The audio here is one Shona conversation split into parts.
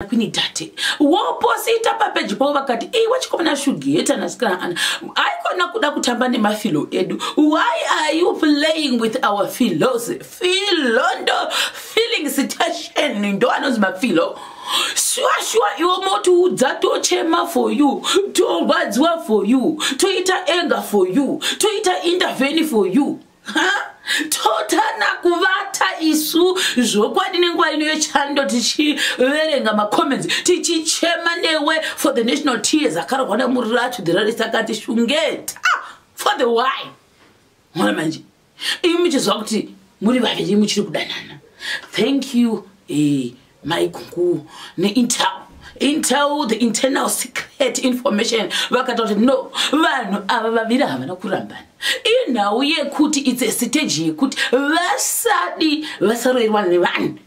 Queen Tate woposita papeji pavo vakati, "Iwe chikomana Shugeta nasikana Ana, aikona kuda kutamba nemafilo edu. Why are you playing with our filos?" Filondo filling station ndo anonzi mafilo. Sure sure, iwe motiudza, tochema for you, torwadziwa for you, toita anger for you, toita intervene for you, ha? Totana kuvata isu zvokwadi nenguva ino yechando, tichiverenga macomments, tichichema newe for the national tears akarwa nemuratu the akati Shungeta for the why. Mona manje imi muchiziva kuti muri vaviri muchiri kudanana. Thank you, Maigungu neintel intel, the internal secret information. Vakata kuti no, vanhu ava vaviri havana kurambana. Inhau yekuti it's a stage yekuti vasadi vasaroerwa nevanhu,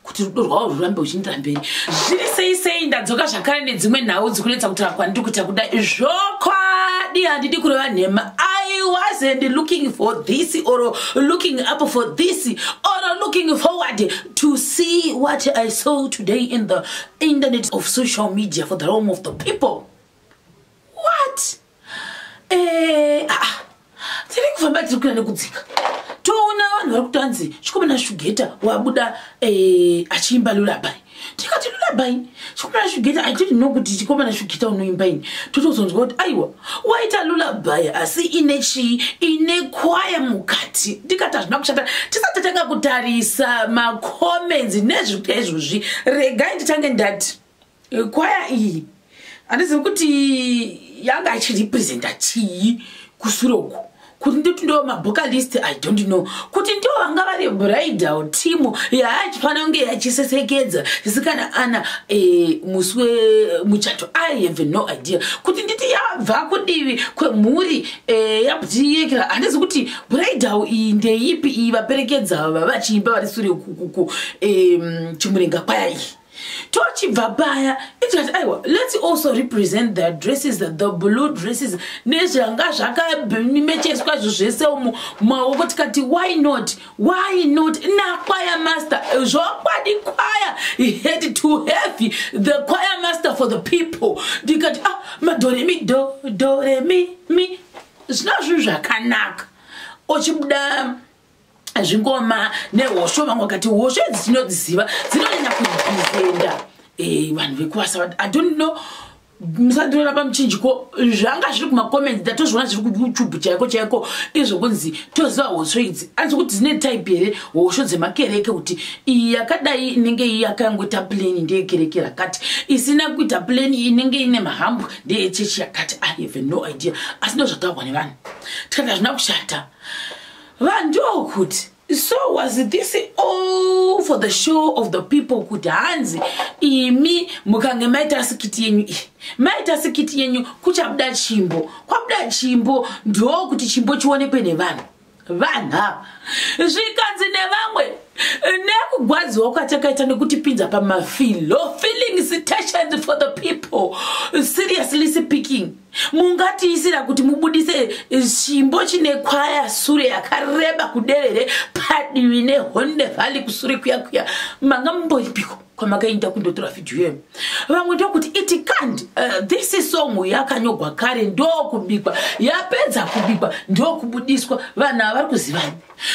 kuti rudo rwavo rurambe ruchiendera mberi. Zviri sei sei, ndadzoka zvakare nedzimwe nhau dzikunetsa kutaura kwandiri kuita kudai. Zvokwadi handidi kureva nhema, I wasn't looking for this or looking up for this or looking forward to see what I saw today in the internet of social media for the realm of the people. What? Ah, tiri kufamba, tiri kuenda nekudzika, toona vanhu vari kutanzi chikomana Shugeta wabuda achiimba lullaby. Tikati, "Lullaby, chikomana Shugeta?" I didn't know kuti chikomana Shugeta unoimba ini. Totozonzwa kuti aiwa, waita lullaby asi ine chii, ine kwaya mukati. Ndikati hazvina kushata. Tisati tatanga kutarisa macomments nezviri kuita izvozvi, regai nditange ndati kwaya iyi handizivi kuti yanga achirepresenta chii kusure uku, kuti nditi ndo mavocalist, I don't know, kuti ndo vanga vari bridal team yaachifanira kunge yachisesekedza zvisikana ana musi wemuchato. I have no idea kuti nditi yabva kudivi kwemhuri yabutiyekera. Handizi kuti bridal iyi ndeipi iyi, vaperekedza ava vachiimba vari sure kuku chimurenga kwaya iyi. Tochibva paya itikati aiwa, let's also represent the dresses, the blue dresses nezvanga zvakamecheswa izvo zvese umu maoko. Tikati why not, why not nakwaya master? Zvokwadi kwaya had to have the choir master for the people. Ndikati, "Ah, madoremi do do re mi mi." Zvina zvinhu zvakanaka, ochibuda zvingoma nehosho. Vamwe vakati hosho idzi tinodziziva, dzinonyanya kurepresenta vanhu vekuvasa. I don't know, musanditora pamuchinjiko. Zvanga zviri kumacomments, ndatozviona zviri kuYouTube chaiko chaiko izvo, kunzi toziva hosho idzi. Anzi kuti dzine type here hosho dzemakereke, kuti iyi yakadai inenge iyi yakangoita plain ndeyekereke rakati, isina kuita plain inenge ine mahambu ndeyechechi yakati. I have no idea, asi ndo zvataurwa nevanhu. Tikati hazvina kushata. Vandokuti, so was this all for the show of the people, kuti hanzi imi mukange maita skit yenyu iyi, maita skit yenyu, kuchabuda chimbo, kwabuda chimbo, ndokuti chimbo chionekwe nevanhu. Vanhu ava zvikanzi nevamwe, nekugwadziwa kwatakaita nekutipinza pamafilo filling stations for the people, seriously speaking, mungatiisira kuti mubudise chimbo chine kwaya sure yakareba kuderere padivi neHonde Valley kusure kuya kuya? Manga mumboripiko kwamakaenda kundotora vhidhiyo yenu? Vamwe ndokuti it can't. This song yakanyogwa kare, ndokubikwa, yapedza kubikwa ndokubudiswa. Vanhu ava vari kuzivani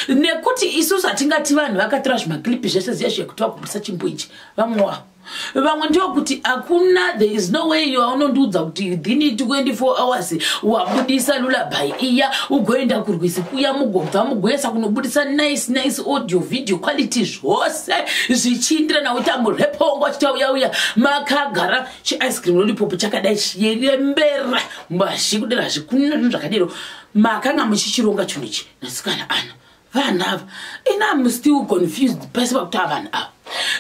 nekuti isusu hatingati vanhu vakatora zvimaclipi zvese ziya zvekuti vakubudisa chimbo ichi. Vamwe wavo, vamwe ndokuti hakuna, there is no way yaunondiudza kuti within 24 hours wabudisa lullaby iya, ugoenda kurwizi kuya, mugobva mugoesa kunobudisa nice nice audio, video quality, zvose zvichiindirana, uita murepongo achitauya uya, makagara chiice cream lollipop chakadai chiyerembera mazhikudera zvikuna zvinhu zvakadero. Makanga muchichironga chinhu ichi nasikana ana vanhu ava. Ina am still confused pasi pakuti vanhu ava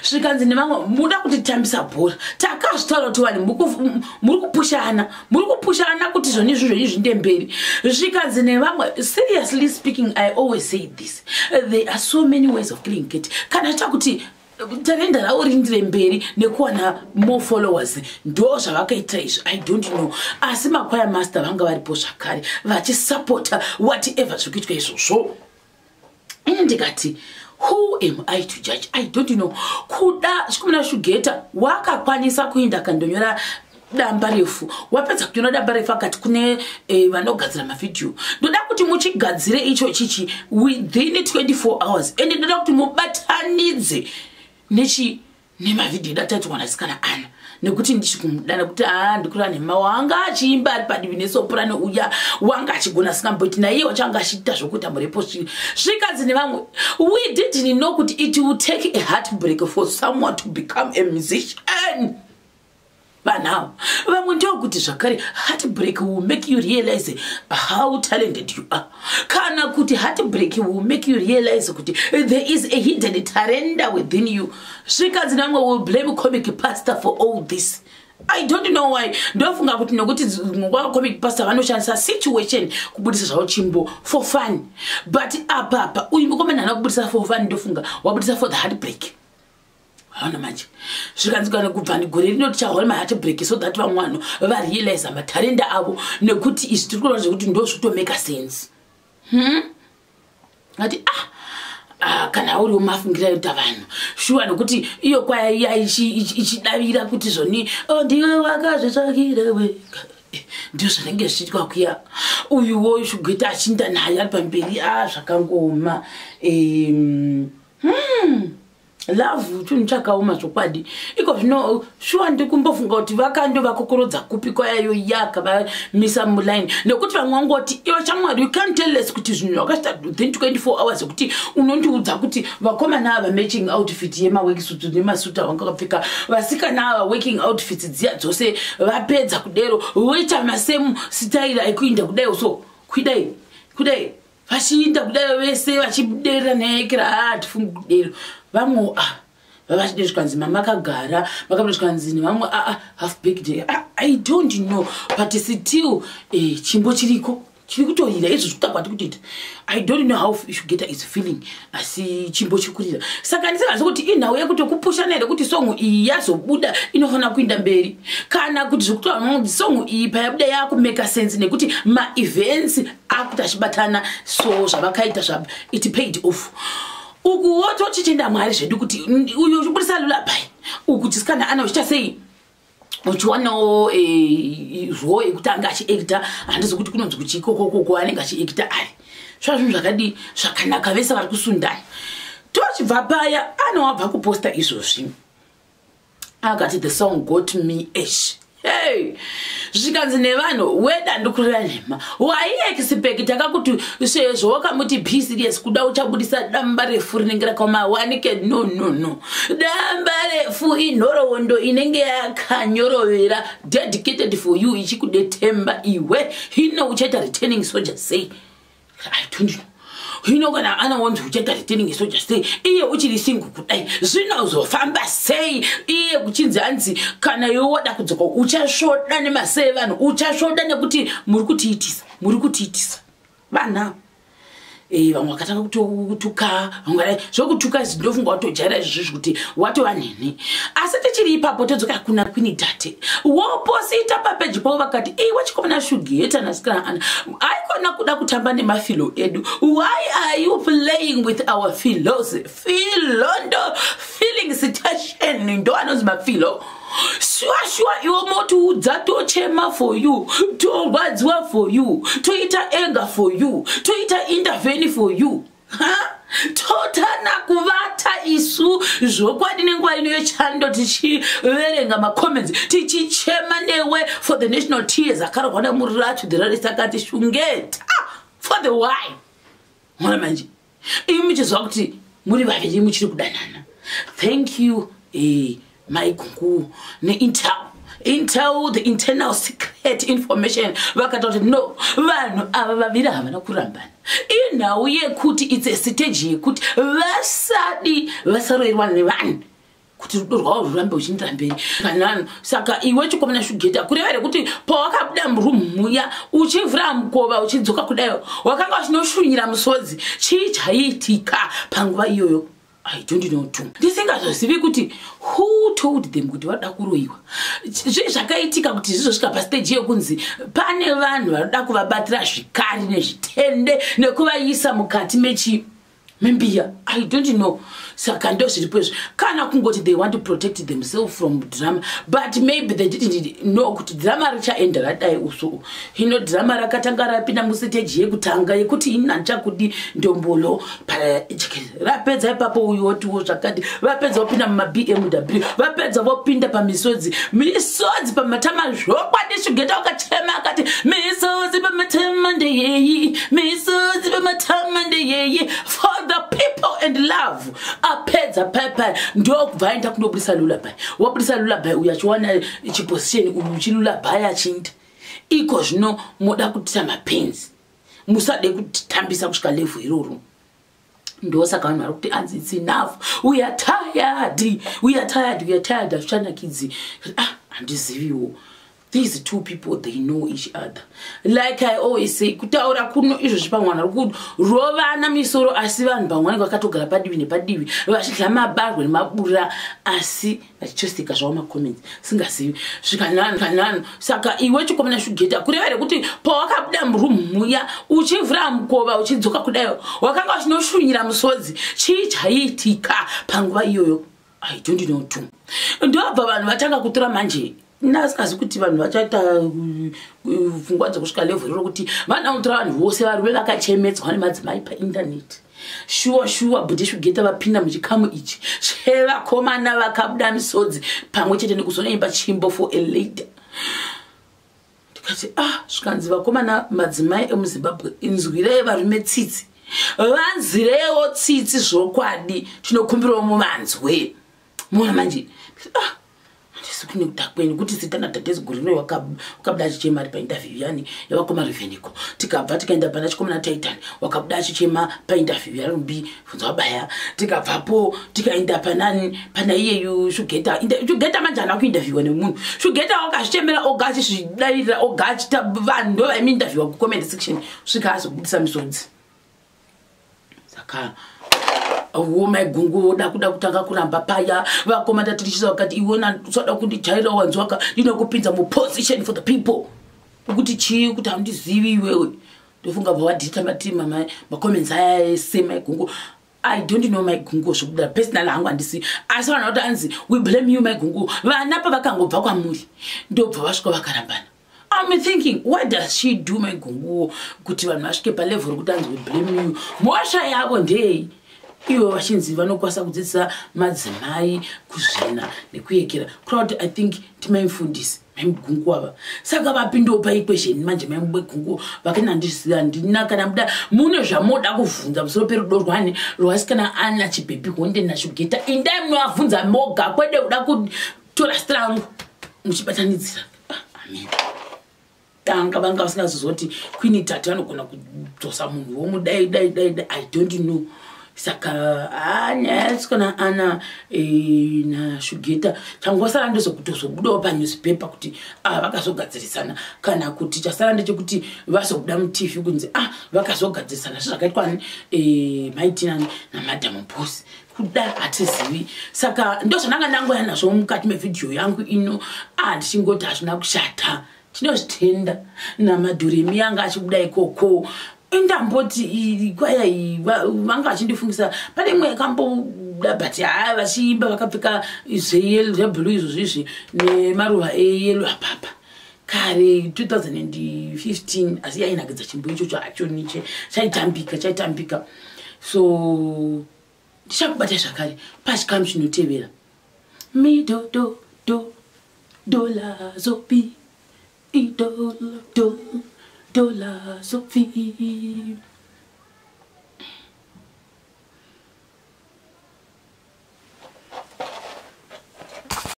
zvikanzi nevamwe, muda kutitambisa bhora. Takazvitaura kuti vanhu muri kupushana, muri kupushana kuti zvonizvi zvonizvi zvinde mberi. Zvikanzi nevamwe, seriously speaking, I always say this, there are so many ways of killing cat. Kana chita kuti tarenda ravo rindire mberi nekuwana more followers, ndo zvavakaita izvi. I don't know, asi makwaya master vanga varipo zvakare vachisapota whatever zviri kuitwa izvozvo. Ini ndikati Who am I to judge? I don't know. Kuda Chikomana Shugeta wakakwanisa kuinda kandonyora damba refu. Wapedza kunyora damba refu, akati kune vanogadzira mavhidhiyo, "Ndoda kuti muchigadzire icho chichi within 24 hours, ende ndoda kuti mubatanidze nechi nemavhidhiyo edu ataitwa nasikana ana, nekuti ndichikumuda, nekuti aa ndikura nhema. Wanga achiimba ari padivi nesoprano uya, wanga achigona, singamboti naiye wachanga achiita zvokuita murepo." Zvikanzi nevamwe, "We didn't know kuti it will take a heartbreak for someone to become a musician." Vanhu ava vamwe ndokuti zvakare heartbreak will make you realize how talented you are, kana kuti heartbreak will make you realize kuti there is a hidden talent within you. Zvikanzi nevamwe, "Will blame Comic Pastor for all this." I don't know why. Ndofunga kuti nekuti Comic Pastor vanoshandisa situation kubudisa zvavo chimbo for fun, but apapa uyu mukomana haana kubudisa for fun. Ndofunga wabudisa for the heartbreak. Aona manje, zvikanzi kana kubva gore rino tichahwa maheartbreak, so that vamwe vanhu varealize matarenda avo, nekuti izvi tiri kuona zvekuti ndo zvotomake sense. Ati ah, kana uriwo mafungira aita vanhu, shuwa, nekuti iyo kwaya iya ichidavira kuti zvoni, "Oh, ndiwe wakazvitsvakira wega," ndio zvinenge zvichiitwa kuya. Uyuwo Shugeta achinda naye ari pamberi. A zvakangooma. Love chinhu chakaoma zvokwadi. Iko zvino shuwa ndikumbofunga kuti vakando vakokorodza kupi kwayayo yakavamisa muline, nekuti vamwe vangoti, "Iwe shamwari, you can't tell us kuti zvinhu zvakaita within 24 hours, yekuti unondiudza kuti vakomana ava matching outfit yemaworksuit nemasuit avanga vakapfeka, vasikana ava working outfits dziya dzose, vapedza kudero voita masame style ekuinda kudai, so kudai kudai, vachiinda kudai vese vachiderera neekera." Hatifungi kudero. Vamwe ah vavachide, zvikanzi mamakagara makabuda, zvikanzi nevamwe, aa half baked. I don't know, but still chimbo chiriko, chiri kutorira izvo zvikuta kwati kutoita. I don't know how Shugeta is feeling, asi chimbo chiri kurira. Saka ndisingazi kuti inhau yekuti kupushana here kuti song iyi yazobuda inofanira kuinda mberi, kana kuti zvekuti song iyi payabuda yakumake sense, nekuti maevents akuti achibatana. So zvavakaita zva it paid off. Uku wotochitenda Mwari zvedu kuti uyu uchibudisa lullaby, uku chisikana ana uchiita sei, uchiwanawo role yekuti anga achiacta. Handizi kuti kunonzi kuchiikokokoko anenge achiacta ari zva zvinhu zvakadi zvakanaka, vese vari kusundana. Tochibva paya, anowabva kuposta izvozvi akati, "The song got me ash." Hey, zvikanzi nevanhu, "Weda ndikurira nhema, waiexpecta kakuti sezvo wakamuti be serious, kuda uchabudisa damba refu rinenge rakaoma wanike. No, no, no, damba refu inhoroondo inenge yakanyorovera, dedicated for you, ichikudetemba iwe. Hino uchaita returning soldier sei? I don't know. Hino kana anaonzi uchaita returning soldier sei, iye uchiri single kudai, zvinozofamba sei? Iye kuchinzi hanzi kana iwe wada kudzoka, uchasvoda nemasei vanhu, uchasvoda nekuti muri kutiitisa, muri kutiitisa vana." Vamwe vakatanga kutuka, vamwe zvokutuka izvi ndofunga watojaira izvozvi kuti watova nene. Asi tichiri ipapo, todzoka kuna Queen Tate. Woposita papeji pavo vakati, "Iwe chikomana Shugeta nasikana ana, aikona kuda kutamba nemafilo edu. Why are you playing with our filos? Filondo filling station ndo anonzi mafilo. Shuwa shuwa, iwe motiudza, tochema for you, torwadziwa for you, toita anger for you, toita intervene for you, ha? Totana kuvata isu zvokwadi nenguva ino yechando, tichiverenga macomments, tichichema newe for the national tears akarwa namuratu the rarist." Akati, "Shungeta, for the why?" Mona manje imi muchiziva kuti muri vaviri muchiri kudanana. Thank you, Maigungu neintel intel, the internal secret information. Vakata kuti no, vanhu ava vaviri havana kurambana. Inhau yekuti it's a stage yekuti vasadi vasaroerwa nevanhu, kuti rudo rwavo rwurambe ruchiendera mberi kanano. Saka iwe chikomana Shugeta, kureva here kuti pawakabuda murumu muya uchivhura mukova uchidzoka kudayo, wakanga uchinoshunyira musodzi? Chii chaiitika panguva iyoyo? I don't know too. Ndisingazozivi kuti who told them kuti vanoda kuroyiwa. Zvii zvakaitika kuti zvizosvika pastage yekunzi pane vanhu vanoda kuvabatira zvikari nezvitende nekuvaisa mukati mechi Membiya, I don't know. Saka ndo zviripo izvi, kana kungoti they want to protect themselves from drama, but maybe they didn't know kuti drama richaenda radai uso. Hino drama rakatanga rapinda musiteji yekutanga yekuti ini handichakudi ndombolo. Rapedza ipapo, uyu wotiwo zvakati. Vapedza, vopinda mumaBMW. Vapedza, vopinda pamisodzi, misodzi pamatama. Zvokwadi, Shugeta wakachema akati, "Misodzi pamatama ndeyeyi? Misodzi pamatama ndeyeyi?" For the people and love. Apedza paipai, ndokubva aenda kundobudisa lullaby. Wabudisa lullaby, uyu achiwana chiposition, uyu uchilullaby achiinda iko. Zvino moda kutita mapenzi, musade kutitambisa kusvika level iroro. Ndosaka vanhu vari kuti anzi, "It's enough, we are tired, we are tired, we are tired." Hazvichanakidzi. Ah, handiziviwo. These two people, they know each other. Like I always say, kutaura kuno izvozvi, pamwe vanhu vari kurovana misoro, asi vanhu pamwe vanenge vakatogara padivi nepadivi vachidya mabarwe nemabura, asi vachichoseka zvavo macomments, singazivi zvikanano. Saka iwe chikomana Shugeta, kureva here kuti pawakabuda murumu muya uchivhura mukova uchidzoka kudayo, wakanga uchinoshunyira musodzi? Chii chaiitika panguva iyoyo? I don't know too. Ndobva vanhu vatanga kutora manje. Ndasingazi kuti vanhu vachaita pfungwa dzekusvika level rokuti vanotora vanhu vose varume vakachemedzwa nemadzimai paindaneti. Shuwa shuwa, bhuti Shugeta vapinda muchikamu ichi chevakomana vakabuda misodzi pamwe chete nekuzonoimba chimbo for a lady. Ndikati, ah, zvikanzi, vakomana, madzimai emuZimbabwe, inzwirei varume tsitsi, vanzireiwo tsitsi. Zvokwadi, tinokumbirawo muvanzwe. Muona manje, ah, handisi kune kuda kwenyu kuti sitana dhadhezigurino wakabuda achichema ari painterview yani yavakoma Reveniko. Tikabva tikaenda pana chikomana Titan, wakabuda achichema painterview yaRumbi Bvunzawabaya. Tikabvapo tikaenda panani, pana iyeyu Shugeta. Shugeta manje haana kuinterviewa nemunhu. Shugeta wakazvichemera oga, achizvidairira oga, achita vanhu ndo vaimuinterviewa kucomment section, svika azobudisa misodzi. Saka wo Maigungu voda kuda kutanga kuramba paya. Vakoma Tatirisisa vakati, "Iwona usada kundijaira, wanzwaka? Ndinokupinza muposition for the people." Ukuti chii? Kuti handizivi iwewe. Ndofunga bva wadhita matima macomments aya ese. Maigungu, I don't know Maigungu zvokuda personal hangu handisi, asi vanhu vati anzi, "We blame you, Maigungu." Vana pavakangobva kwamuri, ndobva vasvika vakarambana. I'm thinking, what does she do, Maigunguwo, kuti vanhu vasvike palevel rekuti anzi, "We blame you"? Mhosva yavo ndei, ivo vachinzi vanokwanisa kudzidzisa madzimai kuzvina nekuyekera? Kureva kuti I think timaimufundisi Maimugungu ava. Saka vapindawo paequation manje. Maimugungu vakanandisiya handina kana muda mune zvamoda kuvhunza musoro perudo rwani rwasikana ana Chibhebi Honde naShugeta, indai munovavhunza moga, kwede kuda kutora strangu muchibatanidzira. Ah, amen. Tanga vanga vasingazozoti Queen Tati vanogona kudzosa munhu womudai dai dai dai. I don't know. Saka nyaya yasikana ana naShugeta, changosara ndezvekutozobudawo panewspaper kuti ah, vakazogadzirisana, kana kuti chasara ndechekuti vazobuda muTV kunzi, ah, vakazogadzirisana, sezvakaitwa maitinani naMadam Boss. Kuda hatizivi. Saka ndozvandanga ndangoya nazvo mukati mevhidhiyo yangu ino. Ah, ndichingoti hazvina kushata, tinozvitenda namadhuremi anga achibuda ikoko. Indamboti kwaya iyi vanga vachindifungisa pane imwe yakambobuda, but haa, vachiimba vakapfeka zveblue izvozvo izvi nemaruva eyellow apapa kare 2015, asi yainakidza chimbo ichocho hacho niche, chaitambika, chaitambika. So ndichakubata zvakare pachikamu chinotevera. Mi do do do do la zo pi i do do do la so fi.